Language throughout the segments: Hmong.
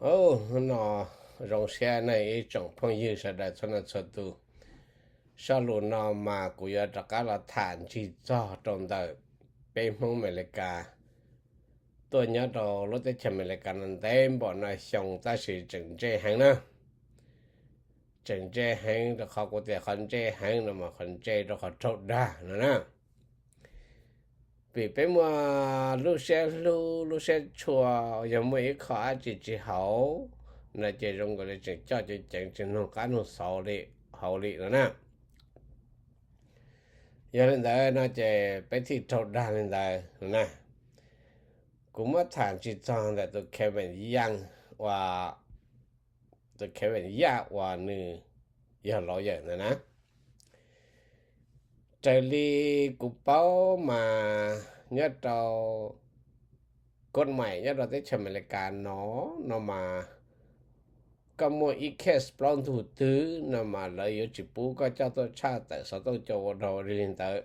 Ub, no zoo siab nej ib tsoom phooj ywg sawv daws txhua leej txhua tus. Zaj lus no mas kuv yuav rov qab los tham ntsig txog rau ntawm peb Hmoob Amelikas tuaj nyob rau lub teb chaws Amelikas no ntev npaum no xyoo tab sis tseem ntse heev na. Tseem ntse heev rau qhov kuv tias qhov ntse heev no mas qhov ntse rau qhov raug dag no na. Vim peb muaj lub siab hlub lub siab tshua, yog muaj ib qho dab tsi tsis haum no ces zoo nkaus li tseem coj ceev ceev tsis nug qab nug xauv li hauv li no na. Yog li ntawd no ces peb thiaj raug dag li ntawd na. Kuv muab tham tsis txog ntawm tus Kevin Yang uas, tus Kevin Yang uas nws yog lawyer ntawd na. Raws li kuv paub mas nyob rau kod maim nyob rau teb chaws Amelikas no, no mas koj muaj ib case plaub ntug twg no mas lawv yuav tsis pub koj coj tuaj tshaj tawm xov tooj coj ua dog ua dig li ntawd.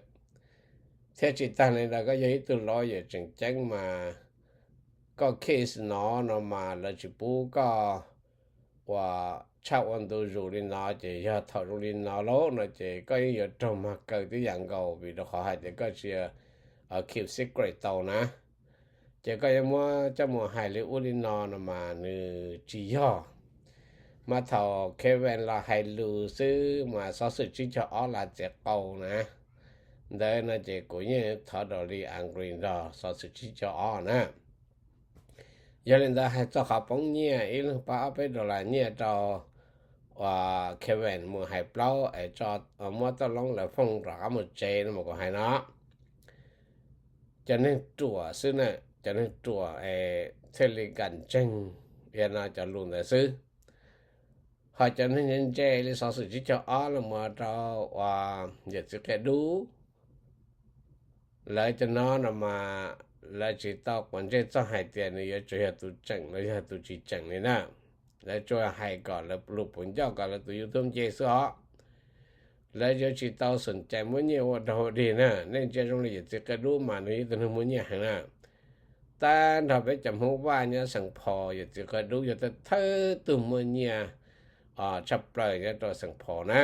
Thiab tsis tag li ntawd koj yog ib tug lawyer tseem ceeb mas koj case no, no mas lawv tsis pub koj ua tshaj ua ntu zus li no ces yog thaum zoo li no lauj no ces koj yeej yuav raug mag kaw tib yam nkaus vim rau qhov hais tias koj tsis keep secret tau na. Ces koj yuav muab coj mus hais li ub li no no mas nws tsis yog. Mas thaum Kevin los hais lus xwb mas xov xwm tsib caug ob los txiav qau na. Ntawd no ces kuv yeej thov rau li agree nrog xov xwm tsib caug ob na. Yog li ntawd hais txog qhov poob nyiaj ib leeg pab ob peb dollar nyiaj rau uas Kevin mus hais plaub es muab toj loob lawv phone rov qab mus tsev no mas kuv hais no, cov neeg ruam xwb na, cov neeg ruam es thiaj li kam ntseeg no cov lus ntawd xwb. Ho cov neeg ntse ntse li xov xwm tsib caug ob los mus rau uas yawm txiv qia dub, lawv cov no no mas lawv tsis tau quav ntsej txog hais tias nws yuav tsum yog tus tseem los yog tus tsis tseem li na. Lawv tsuas hais kom lawv lus puas ncauj kom lawv tus YouTube nce xwb os. Lawv yuav tsis tau xom cai muab nyiaj ua dog ua dig na. Nej ntsia zoo li yawm txiv qia dub mas nws yog tus neeg muaj nyiaj heev na. Tag nrho peb cov Hmoob Vaj nyob Xeem Phos yawm txiv qia dub yog thawj tug muaj nyiaj tshaj plaws nyob rau Xeem Phos na.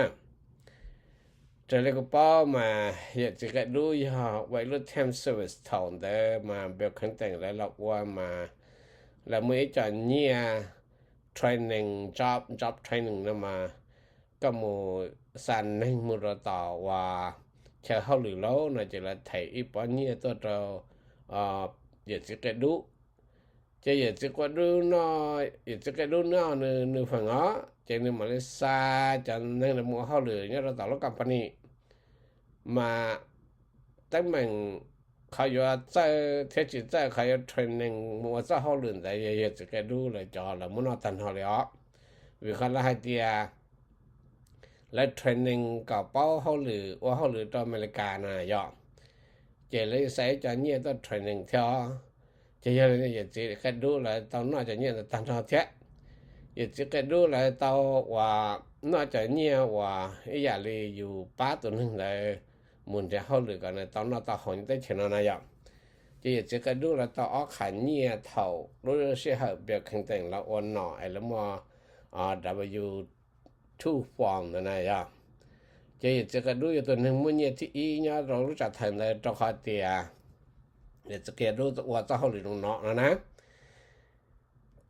Raws li kuv paub mas yawm txiv qia dub yog ua ib lub temp service thaum ntawd mas Bill Clinton lawv los ua mas lawv muaj ib co nyiaj training job, job training no mas koj mus xa neeg mus rau tom uas chaw hauj lwm lauj no ces lawv them ib pob nyiaj tuaj rau yawm txiv qia dub. Ces yawm txiv qia dub, yawm txiv qia dub noj nws feem os ces nws mam li xa cov neeg mus ua hauj lwm nyob rau tom lub company. Mas teeb meem qhov yuav txawj thiab tsis txawj qhov yuav training mus ua txoj hauj lwm ntawd yog yawm txiv qia dub lawv cov lawv muab noj tag nrho li os. Vim qhov lawv hais tias lawv training kom paub hauj lwm ua hauj lwm rau Amelikas na yom. Ces lawv xa ib co nyiaj tuaj training thiab os. Ces yog li yawm txiv qia dub lawv tau noj cov nyiaj ntawd tag nrho thiab. Yawm txiv qia dub lawv tau uas noj cov nyiaj uas ib yam li yus pab tus neeg ntawd mus nrhiav hauj lwm kom nws tau noj tau haus nyob teb chaws no na yom. Ces yawm txiv qia dub lawv tau ob qha nyiaj thaum lub sij hawm Bill Clinton lawv ua nom es lawv muaj W two form ntawd na yom. Ces yawm txiv qia dub yog tus neeg muaj nyiaj thib ib nyob rau lub tsam thawm ntawd rau qhov tias yawm txiv qia dub ua txoj hauj lwm no no na.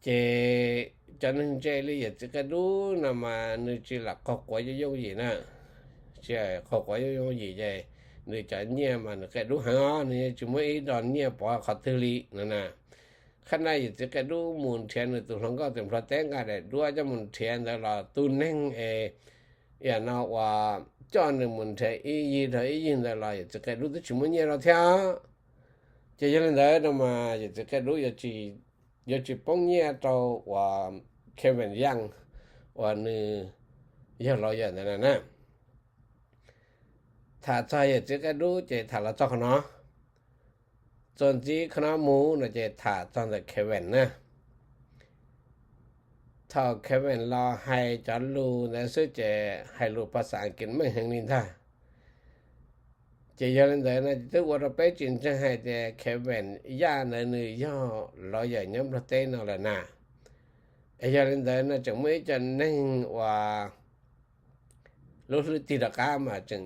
Ces cov neeg ntse li yawm txiv qia dub no mas nws tsis lam qaug quav yooj yooj yim na. Tsis qaug quav yooj yooj yim ces nws cov nyiaj mas nws qia dub heev os, nws tsis muab ib dos nyiaj pov qhov twg li no na. Qhab na yawm txiv qia dub mus nrhiav nws tus hluas nkauj tim Nplog teb nqa daim duab coj mus nrhiav ntawd los tus neeg es yam no uas coj nws mus nrhiav ib yig rau ib yig ntawd los yawm txiv Qia Dub twb tsis muaj nyiaj rau thiab. Ces yog li ntawd no mas yawm txiv Qia Dub yuav tsis poob nyiaj rau uas Kevin Yang uas nws yog lawyer ntawd na. Tham txog yawm txiv Qia Dub ces tham los txog qhov no. Txuas ntxiv qhov no mus no ces tham txog ntawm Kevin na. Thaum Kevin los hais cov lus ntawd xwb ces hais lus phas xas Askiv meej heev li ntag. Ces yog li ntawd no ces twb ua rau peb tsis ntseeg hais tias Kevin Yaj ntawd nws yog lawyer nyob Nplog teb no lawm na. Es yog li ntawd no tseem muaj ib co neeg uas lub hlwb tig rov qab mas tseem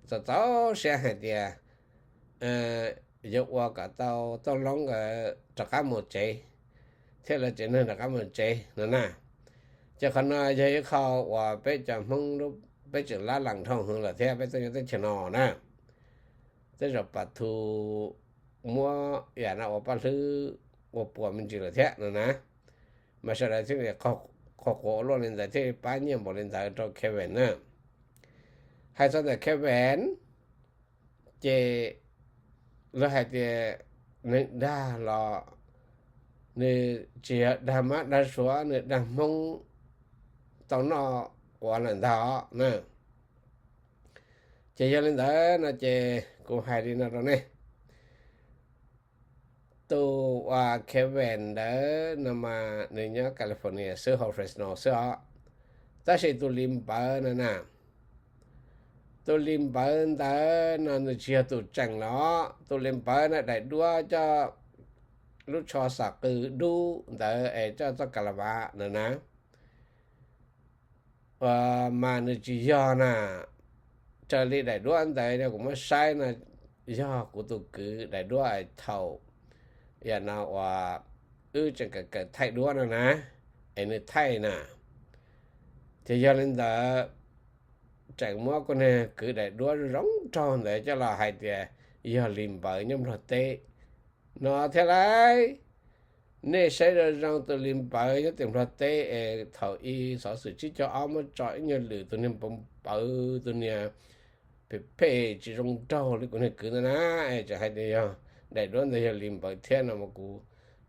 txaus txaus siab hais tias yuav ua kom tau Tooj Loob nkawd rov qab mus tsev, thiab lawv tsev neeg rov qab mus tsev no na. Ces qhov no yog ib qho uas peb cov Hmoob peb tseem lab lam dhau heev lawm thiab peb tuaj nyob teb chaws no na. Tej zaum pas thu muab yam no ua paj hlwb ua puas me ntsis lawm thiab no na. Mas sawv daws thiaj li qhuas quav ua luaj li ntawd thiaj li pab nyiaj npaum li ntawd rau Kevin na. Hais txog ntawm Kevin ces lawv hais tias nws dag los nws tsis yog dag mab dag suav, nws dag Hmoob tau noj quav lawm ntag os na. Ces yog li ntawd no ces kuv hais li no rau nej. Tus uas Kevin ntawd no mas nws nyob California xwb, hauv Fresno xwb os. Tab sis tus Lis Npawv no na, tus Lis Npawv ntawd no nws tsis yog tus tseem los, tus Lis Npawv no daim duab coj lub tsho xam qws dub ntawd es coj txoj ka la vas no na. Mas nws tsis yog na. Raws li daim duab ntawd no kuv muab saib no, yog kuv tus kwv daim duab thaum yam no uas wb tseem kawm kawm thaij duab no na, es nws thaij na. Ces yog li ntawd tseem muab kuv niag kwv daim duab zoo zoo nraug ntawd coj los hais tias yog Lis Npawv nyob Nplog teb no thiab lauj. Nej saib zoo zoo tus Lis Npawv nyob tim Nplog teb es thaum i xov xwm tsib caug ob muab tso ib nyuag lwm tus niag npawv npawv, tus niag phem phem tsis zoo nraug li kuv niag kwv ntawd na, es tseem hais tias yog daim duab ntawd yog Lis Npawv thiab no mas kuv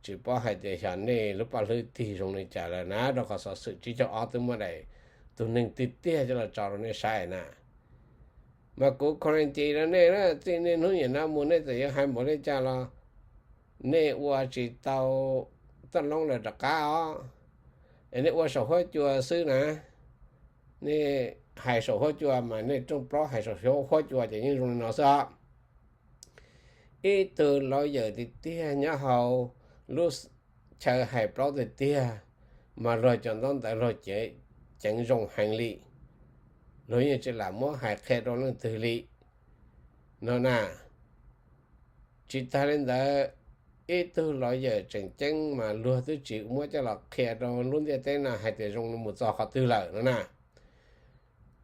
tsis paub hais tias xyov nej lub paj hlwb tig zoo li cas lawm na, rau qhov xov xwm tsib caug ob twb muab daim tus neeg tiag tiag coj los tso rau nej saib na. Mas kuv guarantee rau nej na, txij niaj hnub nim no mus nej txawm yuav hais npaum li cas los nej ua tsis tau Tooj Loob lawv rov qab os. Es nej ua saum huab cua xwb na, nej hais saum huab cua mas nej rooj plaub hais saum huab cua ces yeej zoo li no xwb os. Ib tug lawyer tiag tiag nyob hauv lub chaw hais plaub tiag tiag, mas luag cov ntaub ntawv luag ceev zoo heev li, luag yeej tsis lam muab hais qhia rau leej twg li no na. Tsis tas li ntawd, ib tug lawyer tseem ceeb mas luag twb tsis muab coj los qhia rau lub ntiaj teb no hais tias zoo li mus txog qhov twg lawm no na.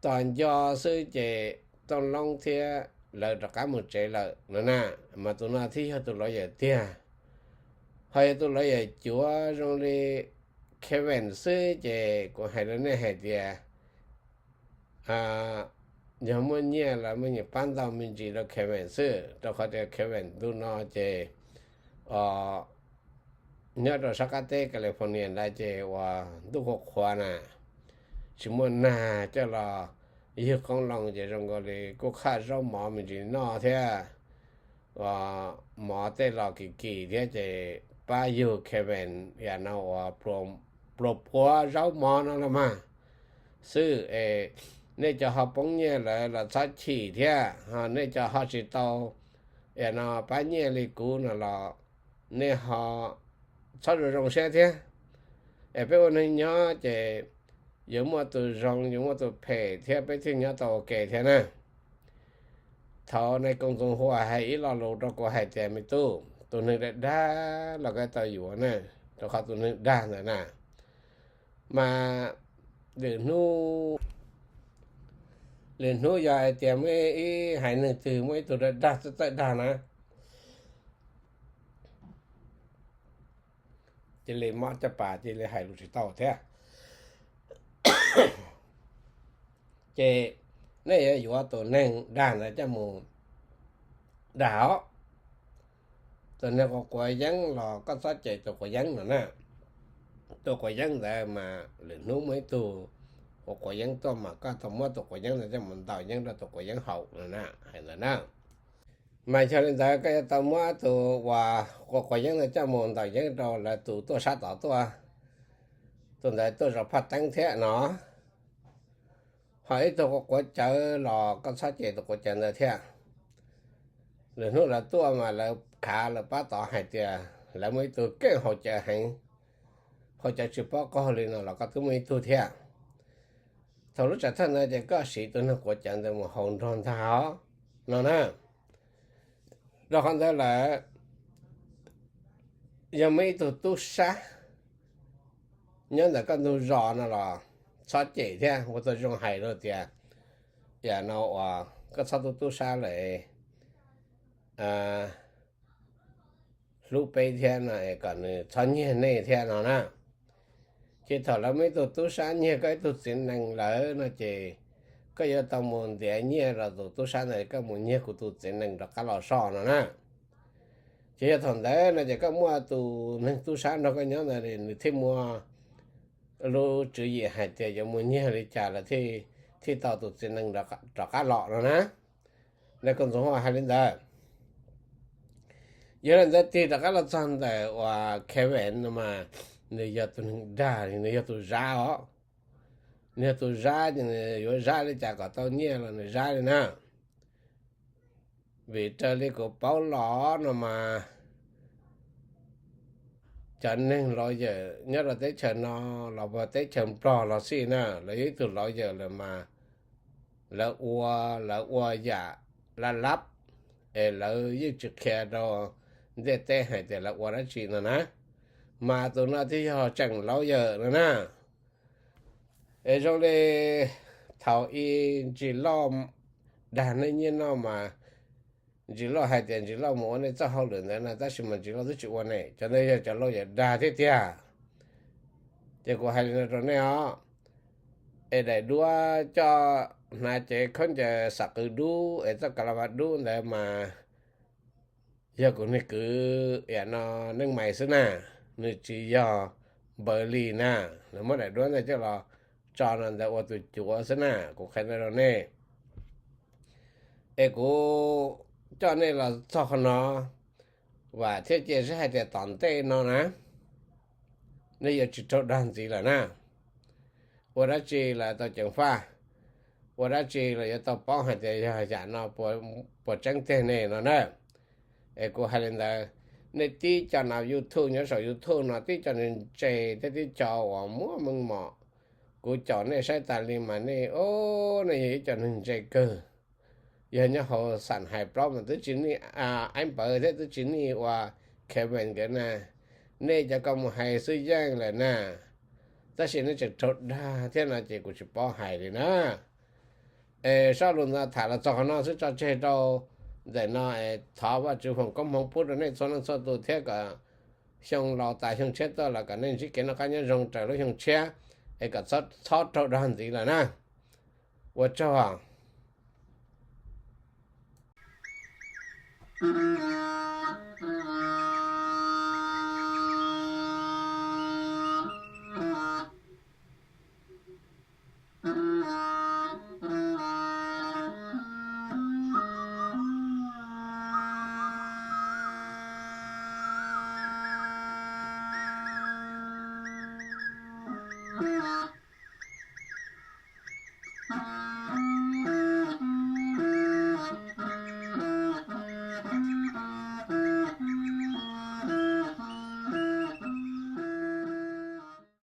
Tos nco xwb ces Tooj Loob thiab lawv rov qab mus tsev lawm no na. Mas tus no thiaj yog tus lawyer tiag. Ho yog tus lawyer cuav zoo li Kevin xwb ces kuv hais rau nej hais tias yog muaj nyiaj los muaj nyiaj pab ntau me ntsis rau Kevin xwb, rau qhov tias Kevin ntu no ces nyob rau sab qab teb California ntawd ces uas ntuj qhuav qhuav na, tsis muaj nag coj los ywg qoob loo ces zoo nkaus li kuj qhaj zaub mov me ntsis noj thiab, mov tej los kim kim thiab ces pab yug Kevin yam no uas pluas puav zaub mov no los mas xwb es nej cov ho poob nyiaj lawm los txhob chim thiab, ho nej cov ho tsis tau yam no pab nyiaj li kuv no los nej ho txhob zoo zoo siab thiab. Es peb ua neeg nyob ces yuav muaj tus zoo yuav muaj tus phem thiab peb thiaj nyob tau ua ke thiab na. Thaum nais koom Txoos Huas hais ib lo lus rau kuv hais tias me tub, tus neeg dag dag los koj tau yuav na, rau qhov tus neeg dag ntawd na. Mas lwm hnub, lwm hnub yog hais tias muaj ib haiv neeg twg muaj ib tug dag dag txawj txawj dag na, cia li mob caj pas cia li hais lus tsis tau thiab. Ces nej yuav yuav tus neeg dag ntawd coj mus dag os. Tus neeg quav quav yeeb los koj txhob cem tus quav yeeb no na. Tus quav yeeb ntawd mas lwm hnub muaj ib tug quav quav yeeb tuaj mas koj tau muab tus quav yeeb ntawd coj mus ntaus yeeb rau tus quav yeeb haus no na, hais ntawd na. Mas yog li ntawd koj yuav tau muab tus uas quav quav yeeb ntawd coj mus ntaus yeeb rau lawv tus tuaj sab tod tuaj, tus ntawd tuaj zov phaj teeb thiab no. Ho ib tug quav quav cawv los koj txhob cem tus quav cawv ntawd thiab. Lwm hnub lawv tuaj mas lawv khav lawv pab tod hais tias lawv muaj ib tug keej haus cawv heev, haus cawv tsis paub qaug li no los koj twb muaj ib tug thiab. Thaum lub tsam thawj ntawd ces koj siv tus neeg quav cawv ntawd mus haus nrog ntag os no na. Rau qhov ntawd lawm, yog muaj ib tug tub sab nyob ntawm koj ntug zos no los txhob cem thiab, ua tau zoo hais rau tias, yam no uas koj txhob tub tub sab lawm, hlub peb thiab no es kom nws txhob nyiag nej thiab no na. Ces thaum lawv muaj ib tug tub sab nyiag koj ib tug txiv nees lawm no ces koj yuav tau mus ntiav nyiaj rau tus tub sab ntawd, koj mus nyiag kuv tus txiv nees rov qab los soj no na. Ces yog thaum ntawd no ces koj muaj tus neeg tub sab nrog koj nyob ntawd nws thiaj muaj lub tswv yim hais tias yuav mus nyiag li cas lawv thiaj tau tus txiv nees rov qab los no na. Ntawd kuv ntxoov hais li ntawd. Yog li ntawd tig rov qab los txog ntawm uas Kevin no mas nws yog tus neeg dag, nws yog tus zab os. Nws yog tus zab ces nws yuav zab li cas kom tau nyiaj los nws zab li na. Vim raws li kuv paub los no mas cov neeg lawyers nyob rau teb chaws no los puas teb chaws Nplog los xij na, lawv yog ib tug lawyers lawm mas lawv ua, lawv ua yam laj lab es lawv yeej tsis qhia rau ntiaj teb hais tias lawv ua dab tsi no na. Mas tus no thiaj yog tseem lawyers no na. Es zoo li thaum ub Ntsis Lauj dag nej nyiaj no mas Ntsis Lauj hais tias Ntsis Lauj mus ua nej txoj hauj lwm ntawd na, tab sis mas Ntsis Lauj twb tsis ua ne, cov ntawd yog cov lawyers dag thiab tiag. Ces kuv hais li no rau nej os, es daim duab coj hnav cev khaub ncaws xam qws dub es txoj ka la vas dub ntawd mas yog kuv niag kwv yam no neej mais xwb na, nws tsis yog npawg li na. Nws muab daim duab ntawd coj los tso no ntawd ua tus cuav xwb na, kuv qhia ntawd rau nej. Es kuv coj nej los txog qhov no, vam thiab cia siab hais tias tom ntej no na, nej yuav tsis raug dag ntxiv lawm na. Ua dab tsi los tau ceev faj, ua dab tsi los yuav tau paub hais tias yog yam no puas tseeb tiag ne no na. Es kuv hais li ntawd, nej tib co no YouTube, nyob saum YouTube no tib co ntse ntse thiab tib co uas muaj meej mom, kuv caum nej saib tas li mas nej, o, nej yog ib co neeg ntse kawg. Yog nyob hauv xam hais plaub mas twb tsis nij eeb pawv thiab twb tsis nij ua Kevin nkawd na. Nej cov ko mus hais xwb yeej lawm na, tab sis nej tseem raug dag thiab no ces kuv tsis paub hais li na. Es zaj lus ntawd tham los txog qhov no xwb, tso tseg rau ntawm no. Thov Vajtswv foom koob hmoov pub rau nej txhua leej txhua tus thiab kom xyoo laus tas xyoo tshiab tuaj los kom nej ntsib kev noj qab nyob zoo raws lub xyoo tshiab, es kom txhob raug dag ntxiv lawm na. Ua tsaug.